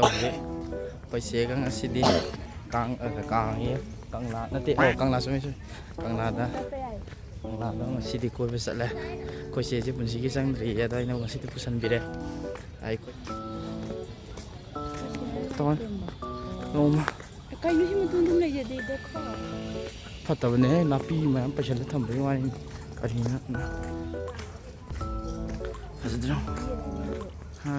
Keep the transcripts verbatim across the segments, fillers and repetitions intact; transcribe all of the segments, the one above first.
ꯍꯧꯖꯤꯛ ꯑꯩꯈꯣꯏ ꯆꯦꯒ ꯉꯁꯤꯗꯤ ꯀꯥꯡ, ꯑ, ꯀꯥꯡ ꯑꯌꯦ, ꯀꯪꯂꯥ ꯅꯠꯇꯦ, ꯑꯣ, ꯀꯪꯂꯥ ꯆꯨꯝꯃꯤ, ꯆꯨꯝꯃꯤ꯫ ꯀꯪꯂꯥꯗ, ꯀꯪꯂꯥꯗ ꯉꯁꯤꯗꯤ ꯀꯣꯏꯕ ꯆꯠꯂꯦ꯫ ꯑꯩꯈꯣꯏ ꯆꯦꯁꯦ ꯄꯨꯟꯁꯤꯒꯤ ꯆꯪꯗ꯭ꯔꯤꯌꯦ, ꯑꯗꯣ ꯑꯩꯅ ꯉꯁꯤꯗꯤ ꯄꯨꯁꯟꯕꯤꯔꯦ꯫ ꯑꯩꯈꯣꯏ ꯇꯧꯔꯦ꯫ ꯅꯣꯡꯃ ꯀꯩꯅꯣ ꯁꯤ ꯃꯇꯨꯡ ꯑꯗꯨꯝ ꯂꯩꯖꯗꯦ, ꯗꯦꯈꯣ꯫ ꯐꯠꯇꯕꯅꯦꯍꯦ, ꯅꯥꯄꯤ ꯃꯌꯥꯝ ꯄꯩꯁꯜꯂ ꯊꯝꯕꯒꯤ ꯋꯥꯅꯤ꯫ ꯀꯔꯤꯅꯣ? ꯐꯖꯗ꯭ꯔꯣ? ꯍꯥ?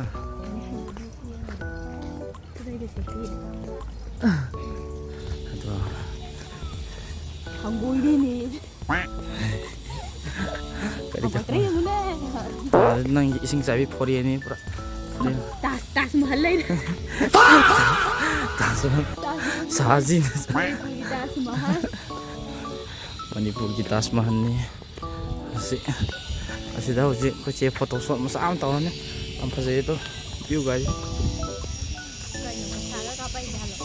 ꯑꯗꯣ ꯍꯪꯒꯣꯏꯔꯦꯅꯦ꯫ ꯀꯔꯤ ꯇꯧꯕ? ꯍꯪꯒꯣꯏꯇ꯭ꯔꯥ ꯌꯦꯡꯉꯨꯅꯦ꯫ ꯑꯥ, ꯅꯪꯒꯤ ꯏꯁꯤꯡ ꯆꯥꯏꯕꯤ ꯐꯣꯔꯦꯟꯅꯤ ꯄꯨꯔꯥ꯫ ꯐꯣꯔꯦꯟ꯫ ꯇꯥꯖ, ꯇꯥꯖ ꯃꯍꯜ ꯂꯩꯔꯦ꯫ ꯇꯥꯖ ꯃꯍꯜ꯫ ꯇꯥꯖ ꯃꯍꯜ꯫ ꯁꯥꯍꯖꯤꯅ꯫ ꯃꯅꯤꯄꯨꯔꯒꯤ ꯇꯥꯖ ꯃꯍꯜ꯫ ꯃꯅꯤꯄꯨꯔꯒꯤ ꯇꯥꯖ ꯃꯍꯜꯅꯤ꯫ ꯑꯁꯤ, ꯑꯁꯤꯗ ꯍꯧꯖꯤꯛ ꯑꯩꯈꯣꯏ ꯆꯦ ꯐꯣꯇꯣ ꯁꯣꯠ ꯃꯆꯥ ꯑꯃ ꯇꯧꯔꯅꯤ꯫ ꯌꯥꯝ ꯐꯖꯩ ꯑꯗꯣ, view ꯒꯥꯏꯁꯦ꯫ ꯀꯩꯅꯣ, ꯄꯩꯁꯥꯒ ꯀꯥꯞꯄꯛꯏꯅꯦ ꯍꯥꯏꯕ꯫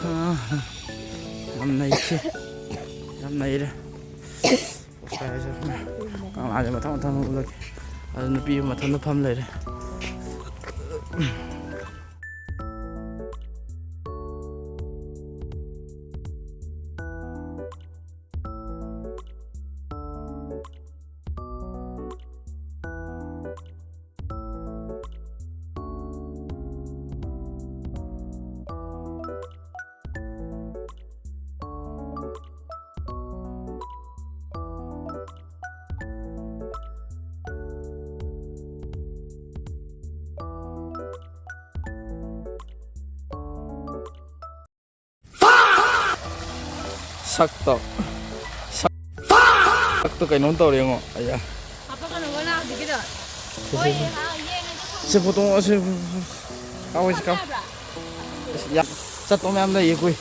ꯑꯥ, ꯌꯥꯝ ꯅꯩꯁꯦ꯫ ꯌꯥꯝ ꯅꯩꯔꯦ꯫ ꯀꯪꯂꯥꯁꯦ ꯃꯊꯪ ꯃꯊꯪ ꯎꯠꯂꯛꯀꯦ꯫ ꯑꯗꯨ ꯅꯨꯄꯤ ꯑꯃ ꯃꯊꯟꯇ ꯐꯝ ꯂꯩꯔꯦ꯫ ꯁꯛꯇꯣ꯫ ꯁꯛ-, ꯁꯛꯇꯣ ꯀꯩꯅꯣꯝ ꯇꯧꯔꯦꯉꯣ꯫ ꯑꯌꯥ꯫ ꯍꯥꯄꯛꯀꯅꯨꯀꯣ ꯅꯪ ꯍꯧꯖꯤꯛꯀꯤꯗꯣ꯫ ꯁꯤ, ꯁꯤ, ꯍꯣꯏ, ꯁꯤ꯫ ꯍꯥꯎ, ꯌꯦꯡꯉꯁꯤ꯫ ꯁꯤ ꯐꯣꯇꯣ, ꯁꯤ, ꯀꯥꯎ, ꯁꯤ ꯀꯥꯎ꯫ ꯌꯥꯕ꯭ꯔꯥ? ꯑꯁ, ꯌꯥ-, ꯆꯠꯇꯧ ꯃꯌꯥꯝ ꯂꯩꯌꯦ, ꯀꯨꯏ꯫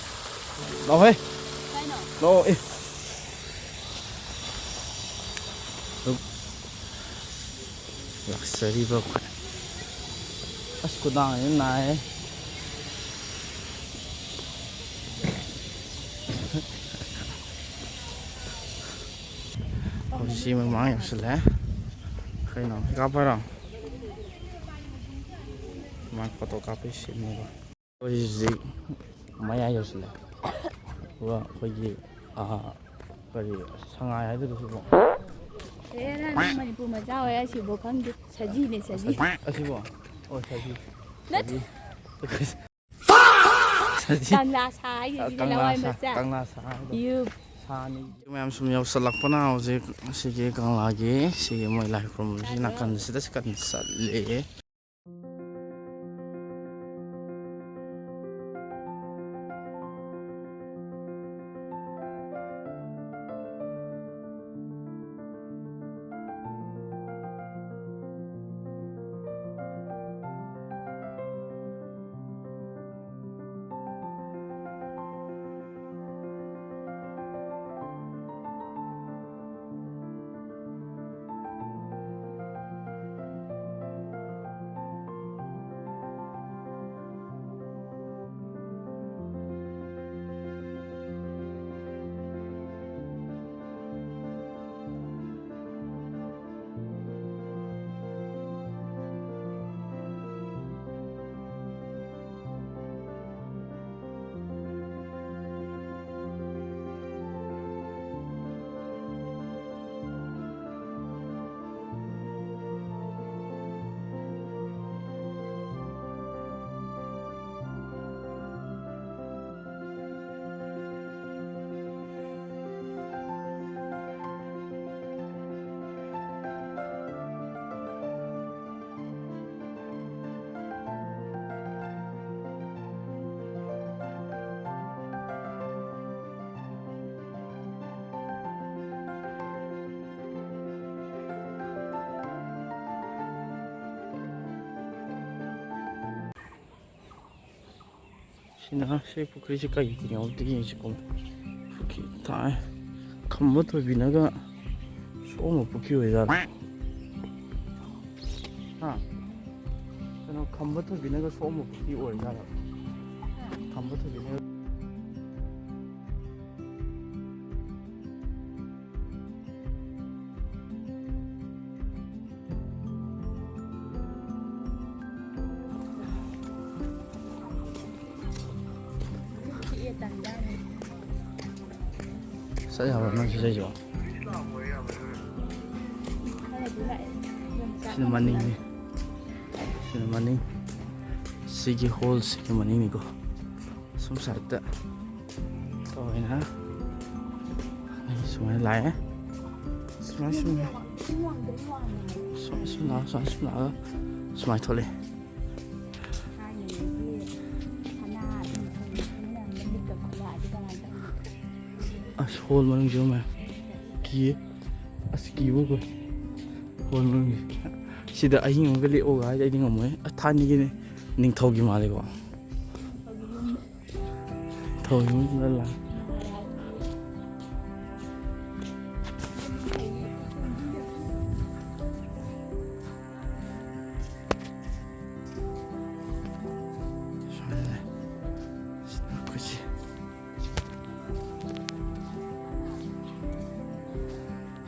ꯂꯥꯛꯑꯣꯍꯦ꯫ ꯀꯩꯅꯣ? ꯂꯥꯛꯑꯣ, ꯑꯦ꯫ ꯂꯥꯛꯆꯔꯤꯕ ꯑꯩꯈꯣꯏ꯫ ꯑꯁ, ꯈꯨꯗꯥꯡꯁꯤ ꯅꯥꯏꯌꯦ꯫ ꯍꯧꯖꯤꯛꯁꯤ ꯃꯃꯥꯡ ꯌꯧꯁꯤꯜꯂꯛꯑꯦ꯫ ꯀꯩꯅꯣ, ꯀꯥꯞꯄꯔꯣ? ꯃꯥ ꯐꯣꯇꯣ ꯀꯥꯞꯄꯩ ꯁꯤꯟꯅꯦꯕ꯫ ꯑꯩꯈꯣꯏ ꯍꯧꯖꯤꯛ ꯃꯌꯥꯏ ꯌꯧꯁꯤꯜꯂꯦ꯫ ꯑꯗꯨꯒ ꯑꯩꯈꯣꯏꯒꯤ, ꯑꯥ, ꯀꯔꯤ, ꯁꯉꯥꯏ ꯍꯥꯏꯗꯣꯏꯔꯣ ꯁꯤꯕꯣ? ꯑꯦ, ꯅꯪ ꯃꯅꯤꯄꯨꯔ ꯃꯆꯥ ꯑꯣꯏꯔ ꯁꯤꯕꯣ ꯈꯪꯗꯦ꯫ ꯁꯖꯤꯅꯦ, ꯁꯖꯤ꯫ ꯑꯁꯤꯕꯣ? ꯑꯣ, ꯁꯖꯤ꯫ ꯅꯠꯇꯦ꯫ ꯁꯖꯤ꯫ ꯁꯖꯤ꯫ ꯀꯪꯂꯥ ꯁꯥ ꯍꯥꯏꯁꯤꯗꯤ, ꯀꯪꯂꯥ ꯂꯋꯥꯏ ꯁꯥ, ꯃꯆꯥ꯫ ꯀꯪꯂꯥ ꯁꯥ ꯍꯥꯏꯗꯣ꯫ ꯌꯨ꯫ ꯁꯥꯅꯤ꯫ ꯃꯌꯥꯝ ꯁꯨꯝ ꯌꯧꯁꯜꯂꯛꯄꯅ ꯍꯧꯖꯤꯛ ꯁꯤꯒꯤ ꯀꯪꯂꯥꯒꯤ ꯁꯤꯒꯤ ꯃꯣꯏ ꯂꯥꯏ ꯈꯨꯔꯨꯝꯕꯁꯤ ꯅꯥꯀꯟꯁꯤꯗ ꯀꯟꯅ ꯆꯠꯂꯤ꯫ ꯁꯤꯅ ꯁꯤ ꯄꯨꯈ꯭ꯔꯤꯁꯤ ꯀꯩꯒꯤꯅꯣ ꯑꯝꯇ ꯌꯦꯡꯁꯤꯀꯣ꯫ ꯄꯨꯈ꯭ꯔꯤ ꯊꯥꯏ꯫ ꯈꯝꯕ ꯊꯣꯏꯕꯤꯅꯒ ꯁꯣꯛꯑꯝꯕ ꯄꯨꯈ꯭ꯔꯤ ꯑꯣꯏꯖꯥꯠꯂꯣ? ꯍꯥ? ꯀꯩꯅꯣ, ꯈꯝꯕ ꯊꯣꯏꯕꯤꯅꯒ ꯁꯣꯛꯑꯝꯕ ꯄꯨꯈ꯭ꯔꯤ ꯑꯣꯏꯖꯥꯠꯂꯣ? ꯈꯝꯕ ꯊꯣꯏꯕꯤꯅꯒ꯫ ꯌꯥꯕ꯭ꯔꯥ ꯅꯪ ꯁꯤ ꯆꯠꯂꯤꯁꯤꯕꯣ? ꯁꯤꯅ ꯃꯅꯤꯡꯅꯤ꯫ ꯁꯤꯅ ꯃꯅꯤꯡ꯫ ꯁꯤꯒꯤ ꯍꯣꯜꯁꯤꯒꯤ ꯃꯅꯤꯡꯅꯤꯀꯣ꯫ ꯁꯨꯝ ꯁꯥꯏꯠꯇ ꯇꯧꯋꯦꯅ ꯁꯨꯃꯥꯏꯅ ꯂꯥꯛꯑꯦ꯫ ꯁꯨꯃꯥꯏ ꯁꯨꯝ ꯁꯨꯃꯥꯏ ꯁꯨꯝ ꯂꯥꯛꯑꯒ ꯁꯨꯃꯥꯏ ꯁꯨꯝ ꯂꯥꯛꯑꯒ ꯁꯨꯃꯥꯏꯅ ꯊꯣꯛꯂꯛꯑꯦ꯫ ꯑꯁ, ꯍꯣꯜ ꯃꯅꯨꯡꯁꯨ ꯃꯌꯥꯝ ꯀꯤꯌꯦ꯫ ꯑꯁ, ꯀꯤꯕ ꯑꯩꯈꯣꯏ꯫ ꯍꯣꯜ ꯃꯅꯨꯡꯁꯦ꯫ ꯁꯤꯗ ꯑꯍꯤꯡ ꯑꯃꯒ ꯂꯦꯛꯑꯣꯒ ꯍꯥꯏꯗꯤ ꯑꯩꯗꯤ ꯉꯝꯃꯣꯏ꯫ ꯑꯁ, ꯊꯥꯏꯅꯒꯤꯅꯦ꯫ ꯅꯤꯡꯊꯧꯒꯤ ꯃꯥꯜꯂꯦꯀꯣ꯫ ꯅꯤꯡꯊꯧꯒꯤ ꯌꯨꯝꯗ ꯂꯥꯛ꯫ ꯁꯨꯃꯥꯏꯅ ꯂꯩ꯫ ꯁꯤꯅ ꯑꯩꯈꯣꯏꯁꯦ꯫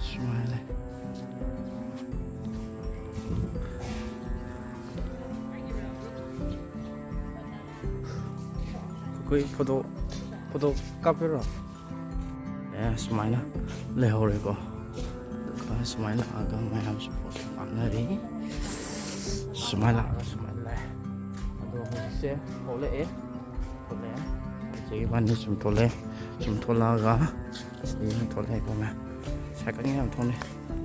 ꯁꯨꯃꯥꯏꯅ ꯂꯩ꯫ ꯑꯩꯈꯣꯏ ꯐꯣꯇꯣ, ꯐꯣꯇꯣ ꯀꯥꯞꯄꯤꯔꯣ? ꯑꯦ, ꯁꯨꯃꯥꯏꯅ ꯂꯩꯍꯧꯔꯦꯀꯣ꯫ ꯑꯗꯨꯒ ꯁꯨꯃꯥꯏꯅ ꯂꯥꯛꯑꯒ ꯃꯌꯥꯝꯁꯨ ꯐꯣꯇꯣ ꯀꯥꯞꯅꯔꯤ꯫ ꯁꯨꯃꯥꯏꯅ ꯂꯥꯛꯑꯒ ꯁꯨꯃꯥꯏꯅ ꯂꯩ꯫ ꯑꯗꯣ ꯍꯧꯖꯤꯛꯁꯦ ꯊꯣꯛꯂꯛꯑꯦ꯫ ꯊꯣꯛꯂꯛꯑꯦ꯫ ꯍꯧꯖꯤꯛ ꯏꯕꯥꯅꯤ ꯁꯨꯝ ꯊꯣꯛꯂꯛꯑꯦ꯫ ꯁꯨꯝ ꯊꯣꯛꯂꯛꯑꯒ ꯑꯁꯤꯗꯒꯤ ꯁꯨꯝ ꯊꯣꯛꯂꯛꯑꯦꯀꯣ ꯃꯌꯥꯝ꯫ ꯁꯥꯏꯀꯜ ꯌꯥꯝ ꯊꯣꯛꯅꯩ꯫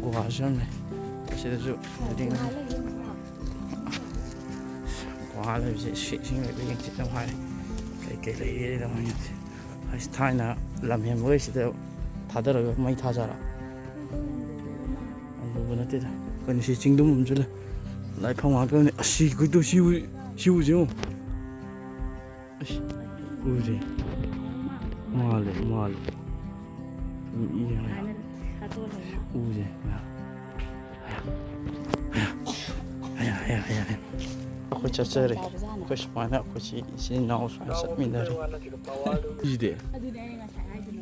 ꯒꯨꯍꯥꯁꯨ ꯌꯥꯝ ꯂꯩ꯫ ꯑꯁꯤꯗꯁꯨ ꯕꯤꯜꯗꯤꯡ ꯒꯨꯍꯥ ꯂꯩꯕꯁꯦ ꯏꯁꯤꯡ ꯂꯩꯕ ꯌꯦꯡꯁꯤ ꯌꯥꯝ ꯍꯥꯏ꯫ ꯀꯩꯀꯩ ꯂꯩꯒꯦ ꯇꯧꯕ ꯌꯦꯡꯁꯤ꯫ ꯑꯁ, ꯊꯥꯏꯅ ꯂꯝ ꯍꯦꯟꯕꯈꯩ ꯁꯤꯗ ꯊꯥꯗꯔꯒ ꯃꯩ ꯊꯥꯖꯔ꯫ ꯑꯗꯨꯕꯨ ꯅꯠꯇꯦꯗ꯫ ꯀꯩꯅꯣ ꯁꯤ ꯆꯤꯡꯗꯨꯝ ꯑꯃꯁꯨ ꯂꯩ꯫ ꯂꯥꯏꯐꯝ ꯉꯥꯛꯇꯅꯤ꯫ ꯑꯁ, ꯁꯤ ꯀꯩꯗꯧ-, ꯁꯤ ꯎ-, ꯁꯤ ꯎꯁꯦ ꯌꯦꯡꯉꯨ꯫ ꯑꯁ, ꯎꯁꯦ꯫ ꯃꯥꯜꯂꯦ, ꯃꯥꯜꯂꯦ꯫ ꯎ, ꯏ ꯌꯥꯝ ꯂꯩ꯫ ꯎꯁꯦ꯫ ꯍꯥꯏꯌꯥ, ꯍꯥꯏꯌꯥ, ꯍꯥꯏꯌꯥ, ꯍꯥꯏꯌꯥ꯫ ꯑꯩꯈꯣꯏ ꯆꯠꯆꯔꯦ꯫ ꯑꯩꯈꯣꯏ ꯁꯨꯃꯥꯏꯅ ꯑꯩꯈꯣꯏꯁꯤ ꯏꯆꯤꯟ ꯏꯅꯥꯎ ꯁꯨꯃꯥꯏꯅ ꯆꯠꯃꯤꯟꯅꯔꯦ꯫ ꯎꯔꯤꯁꯤꯗꯤ?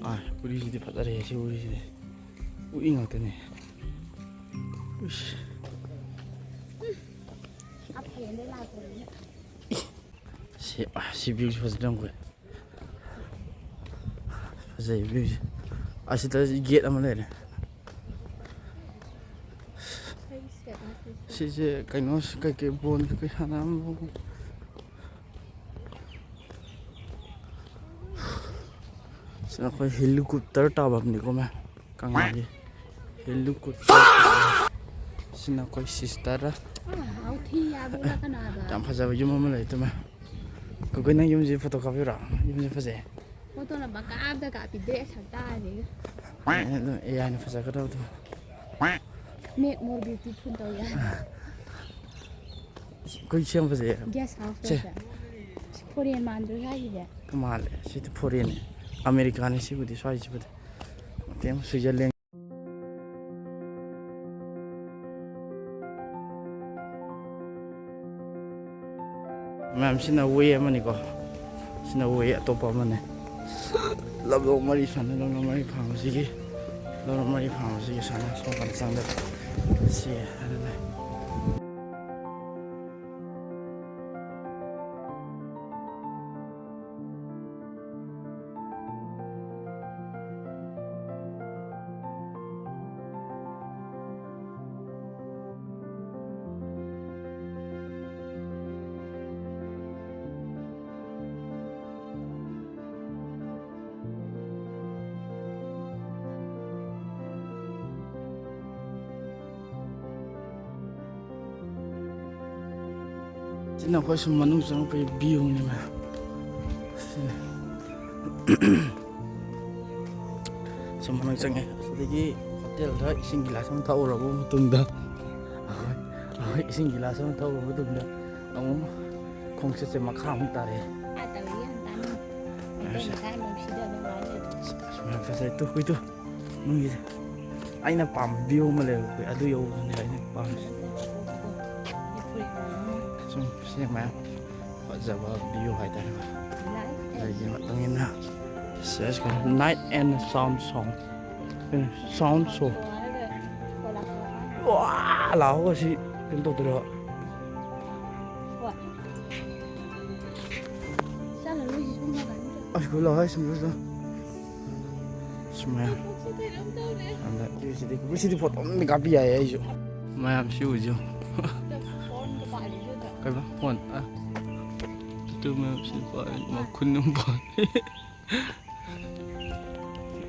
ꯑꯥ, ꯎꯔꯤꯁꯤꯗꯤ ꯐꯖꯔꯦ ꯁꯤ ꯎꯔꯤꯁꯤꯗꯤ꯫ ꯎꯔꯤ ꯉꯥꯛꯇꯅꯦ꯫ ꯎꯏꯁ꯫ ꯁꯤ, ꯑꯥ, ꯁꯤ viewꯁꯤ ꯐꯖꯅ ꯌꯦꯡꯉꯨ꯫ ꯐꯖꯩ viewꯁꯦ꯫ ꯑꯁꯤꯗ ꯒꯦꯠ ꯑꯃ ꯂꯩꯔꯦ꯫ ꯁꯤꯁꯦ ꯀꯩꯅꯣ, ꯀꯩꯀꯩ ꯕꯣꯟ ꯀꯩꯀꯩ ꯁꯥꯟꯅꯔꯝꯕ꯫ ꯁꯤꯅ ꯑꯩꯈꯣꯏ ꯍꯦꯂꯤꯀꯣꯞꯇꯔ ꯇꯥꯐꯝꯅꯤꯀꯣ ꯃꯌꯥꯝ, ꯀꯪꯂꯥꯒꯤ ꯍꯦꯂꯤꯀꯣꯞꯇꯔ꯫ ꯁꯤꯅ ꯑꯩꯈꯣꯏ ꯁꯤꯁꯇꯔ꯫ ꯌꯥꯝ ꯐꯖꯕ ꯌꯨꯝ ꯑꯃ ꯂꯩ ꯇꯨꯃꯦ꯫ ꯀꯨꯀꯨ, ꯅꯪ ꯌꯨꯝꯁꯤ ꯐꯣꯇꯣ ꯀꯥꯞꯄꯤꯔꯣ? ꯌꯨꯝꯁꯤ ꯐꯖꯩ꯫ ꯐꯣꯇꯣꯅ ꯄꯪꯀꯥꯞꯇ ꯀꯥꯞꯄꯤ, ꯗ꯭ꯔꯦꯁ ꯁꯛꯇꯥꯁꯤꯒ꯫ ꯑꯦ, ꯑꯗꯨꯝ ꯑꯦ ꯑꯥꯏꯅ ꯐꯖꯒꯗꯕꯗꯣ꯫ Make more beautiful ꯇꯧ ꯌꯥꯏ꯫ ꯑꯩꯈꯣꯏ ꯁꯤ ꯌꯥꯝ ꯐꯖꯩꯌꯦ꯫ Guest house ꯁꯦ꯫ ꯐꯣꯔꯦꯟ ꯃꯥꯟꯗ꯭ꯔꯣ ꯁ꯭ꯋꯥꯏꯁꯤꯗꯤ? ꯃꯥꯜꯂꯦ꯫ ꯁꯤꯗꯤ ꯐꯣꯔꯦꯟꯅꯦ꯫ ꯑꯃꯦꯔꯤꯀꯥꯅꯤ ꯁꯤꯕꯨꯗꯤ, ꯁ꯭ꯋꯥꯏꯁꯤꯕꯨꯗꯤ꯫ ꯃꯇꯦꯡ ꯁ꯭ꯋꯤꯖꯔꯂꯦꯟ꯫ ꯃꯌꯥꯝ, ꯁꯤꯅ ꯋꯦ ꯑꯃꯅꯤꯀꯣ꯫ ꯁꯤꯅ ꯋꯦ ꯑꯇꯣꯞꯄ ꯑꯃꯅꯦ꯫ ꯂꯝꯂꯣꯡ ꯃꯔꯤ ꯁꯥꯟꯅ, ꯂꯝꯂꯣꯡ ꯃꯔꯤ ꯐꯥꯡꯕꯁꯤꯒꯤ, ꯂꯝꯂꯣꯡ ꯃꯔꯤ ꯐꯥꯡꯕꯁꯤꯒꯤ ꯁꯥꯟꯅ ꯁꯣꯝ ꯀꯥꯟꯗ ꯆꯪꯗꯕ꯫ ꯁꯤ ꯑꯗꯨꯅꯦ꯫ ꯁꯤꯅ ꯑꯩꯈꯣꯏ ꯁꯨꯝ ꯃꯅꯨꯡ ꯆꯪꯉꯛꯄꯒꯤ ꯚ꯭ꯌꯨꯅꯤ ꯃꯌꯥꯝ꯫ ꯁꯤꯅꯤ꯫ ꯁꯨꯝ ꯃꯅꯨꯡ ꯆꯪꯉꯦ꯫ ꯑꯗꯒꯤ ꯍꯣꯇꯦꯜꯗ ꯏꯁꯤꯡ ꯒꯤꯂꯥꯁ ꯑꯃ ꯊꯛꯎꯔꯕ ꯃꯇꯨꯡꯗ, ꯑꯩꯈꯣꯏ, ꯑꯩꯈꯣꯏ ꯏꯁꯤꯡ ꯒꯤꯂꯥꯁ ꯑꯃ ꯊꯛꯎꯔꯕ ꯃꯇꯨꯡꯗ ꯑꯃꯨꯛ ꯈꯣꯡꯆꯠꯁꯦ ꯃꯈꯥ ꯑꯃꯨꯛ ꯇꯥꯔꯛꯑꯦ꯫ ꯑꯥ, ꯇꯧꯔꯤ ꯌꯥꯝ ꯇꯥꯅꯤꯡꯉꯤ꯫ ꯃꯩꯇꯩ ꯃꯆꯥ ꯅꯨꯡꯁꯤꯗꯕ ꯃꯥꯜꯂꯦ꯫ ꯑꯁ, ꯃꯌꯥꯝ ꯐꯖꯩ꯫ ꯇꯨ, ꯍꯨꯏ ꯇꯨ꯫ ꯅꯨꯡꯒꯤꯁꯦ꯫ ꯑꯩꯅ ꯄꯥꯝꯕ ꯚ꯭ꯌꯨ ꯑꯃ ꯂꯩꯕ, ꯑꯗꯨ ꯌꯧꯕꯗꯨꯅꯦ ꯑꯩꯅ ꯄꯥꯝꯃꯤꯁꯦ꯫ ꯁꯨꯝ ꯁꯤ ꯃꯌꯥꯝ ꯐꯖꯕ ꯚ꯭ꯌꯨ ꯍꯥꯏꯇꯥꯔꯦ꯫ ꯂꯩꯒꯤ ꯃꯇꯨꯡ ꯏꯟꯅ ꯁꯦꯁ ꯀꯩꯅꯣ, night and sound show꯫ ꯀꯩꯅꯣ, sound show꯫ ꯋꯥ ꯂꯥꯎꯕ ꯑꯁꯤ ꯀꯩꯅꯣ ꯇꯧꯗꯣꯏꯔꯣ? ꯑꯁ, ꯈꯨ ꯂꯥꯎ ꯍꯥꯏ ꯁꯨꯝ ꯁꯨꯝ꯫ ꯃꯌꯥꯝ꯫ ꯄꯨꯛꯁꯨ ꯀꯩꯅꯣꯝ ꯇꯧꯔꯦ꯫ ꯑꯗ ꯁꯤꯗꯤ, ꯁꯤꯗꯤ ꯐꯣꯇꯣ ꯑꯃꯗꯤ ꯀꯥꯞꯄꯤ ꯌꯥꯏꯌꯦ ꯑꯩꯁꯨ꯫ ꯃꯌꯥꯝ ꯁꯤ ꯎꯖꯤꯌꯣ꯫ ꯐꯣꯟꯒ ꯄꯥꯜꯂꯤꯗꯨꯗ꯫ ꯀꯩꯕ? ꯐꯣꯟ? ꯑ꯫ ꯇꯨ ꯃꯌꯥꯝ ꯁꯤ ꯄꯥꯜꯂꯤ꯫ ꯃꯈꯨꯟ ꯑꯃ ꯄꯥꯜꯂꯤ꯫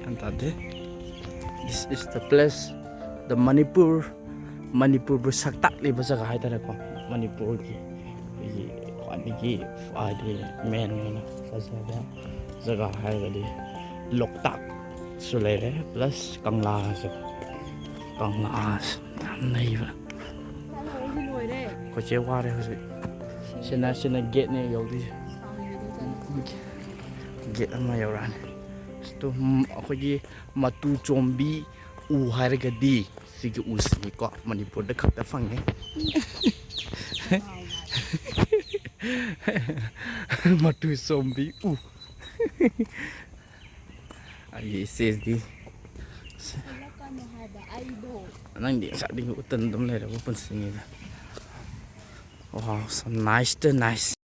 ꯒ꯭ꯌꯥꯟ ꯇꯥꯗꯦ꯫ This is the place, the Manipur, ꯃꯅꯤꯄꯨꯔꯕꯨ ꯁꯛ ꯇꯥꯛꯂꯤꯕ ꯖꯒꯥ ꯍꯥꯏꯇꯥꯔꯦꯀꯣ꯫ ꯃꯅꯤꯄꯨꯔꯒꯤ ꯑꯩꯈꯣꯏꯒꯤ ꯈ꯭ꯋꯥꯏꯗꯒꯤ ꯍꯥꯏꯗꯤ ꯃꯦꯟ ꯑꯣꯏꯅ ꯐꯖꯕ ꯖꯒꯥ ꯍꯥꯏꯔꯒꯗꯤ ꯂꯣꯛꯇꯥꯛꯁꯨ ꯂꯩꯔꯦ, ꯄ꯭ꯂꯁ ꯀꯪꯂꯥꯁꯨ, ꯀꯪꯂꯥꯁꯨ ꯌꯥꯝ ꯅꯩꯕ꯫ ꯑꯩꯁꯨ ꯂꯣꯏꯔꯦ꯫ ꯑꯩꯈꯣꯏ ꯆꯦ ꯋꯥꯔꯦ ꯍꯧꯖꯤꯛ꯫ ꯁꯤꯅ, ꯁꯤꯅ ꯒꯦꯠꯅꯦ ꯌꯧꯗꯣꯏꯁꯦ꯫ ꯁꯥꯡꯉꯦ ꯑꯗꯨ ꯆꯠꯂꯦ꯫ ꯒꯦꯠ ꯑꯃ ꯌꯧꯔꯛꯑꯅꯤ꯫ ꯑꯁ, ꯇꯨ, ꯎꯝ, ꯑꯩꯈꯣꯏꯒꯤ ꯃꯇꯨ ꯆꯣꯝꯕꯤ ꯎ ꯍꯥꯏꯔꯒꯗꯤ ꯁꯤꯒꯤ ꯎꯁꯤꯅꯤꯀꯣ, ꯃꯅꯤꯄꯨꯔꯗ ꯈꯛꯇ ꯐꯪꯉꯦ꯫ ꯃꯇꯨ ꯆꯣꯝꯕꯤ ꯎ꯫ ꯑꯩꯒꯤ ꯏꯆꯦꯗꯤ꯫ ꯅꯪꯗꯤ ꯉꯁꯥꯏꯗꯒꯤ ꯎꯠꯇꯅ ꯑꯗꯨꯝ ꯂꯩꯔꯕ ꯄꯨꯟꯁꯤꯅꯤꯗ꯫ Wow, so nice to nice.